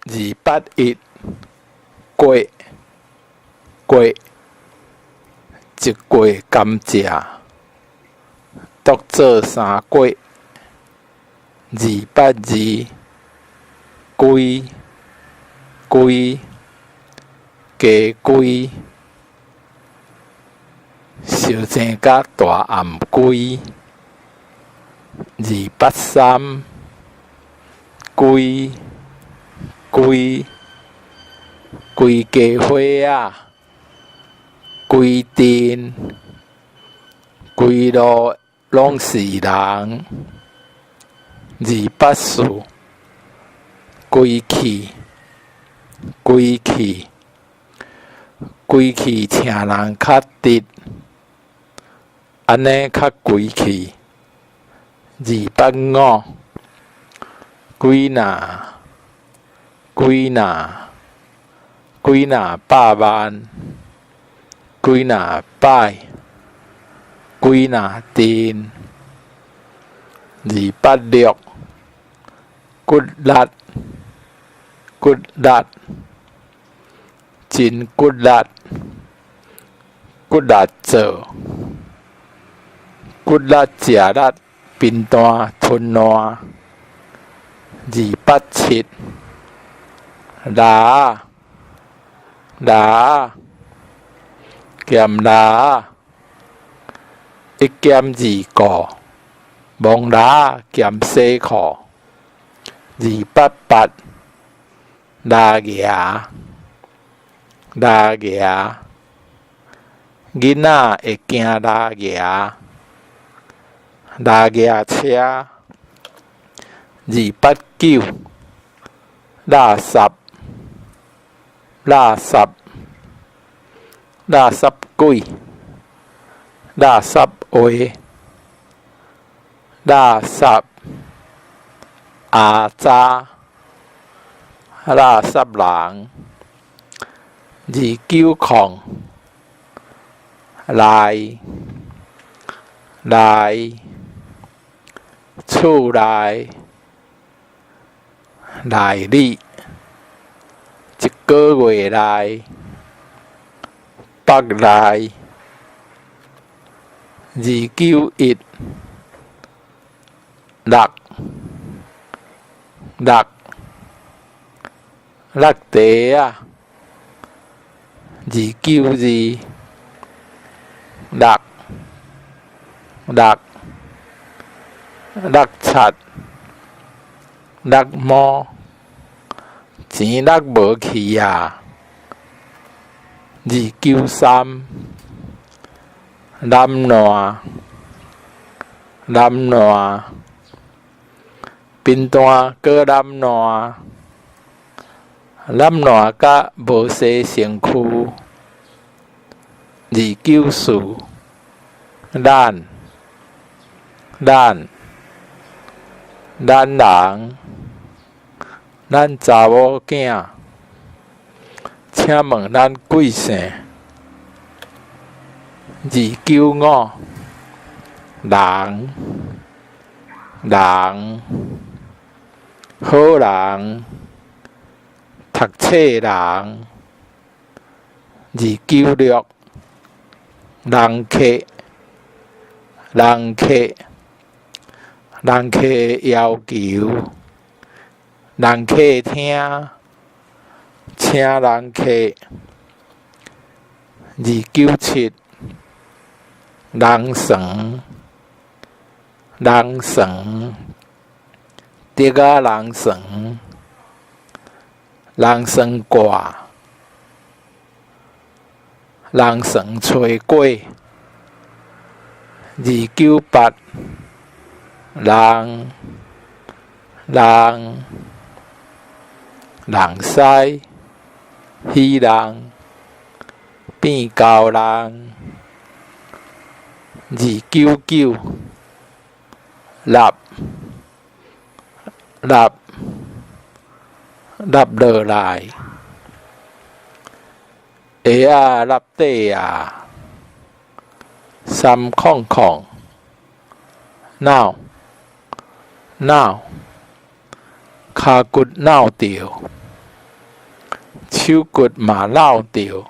281，過過，一過甘蔗，獨做三過。282，規規，加規，相爭甲大頷胿。283，規規，規家伙仔，規陣，規路攏是人。284，規氣規氣，規氣請人較直，按呢較規氣。285，幾若幾若，幾若百萬，幾若擺，幾若陣。286，骨力骨力，真骨力，骨力做，骨力食力，貧惰吞爛。287，蜊蜊，鹹蜊，一兼二顧，摸蜊兼洗褲。288，拉牙拉牙，囡仔會驚拉牙，拉牙車。289，垃圾垃圾，垃圾鬼，垃圾話，垃圾阿渣，垃圾人。290，內內，厝內內裡，一个月內，腹內。291，六六，橐茶仔。292，六六，落漆，落毛，錢落無去矣。293，攬爛攬爛，貧惰閣攬爛，攬爛甲無洗身軀。294，咱咱，咱人，咱查某囝，請問咱貴姓？295，人人，好人，讀冊人。296，人客人客，人客要求，人客廳，請人客。297，人床人床，竹仔人床，人算卦，人床吹過。298，人人，人師，彼人，變猴人。299，納納，納落來，鞋仔納底矣。300，腦腦，跤骨腦著。手骨嘛落著。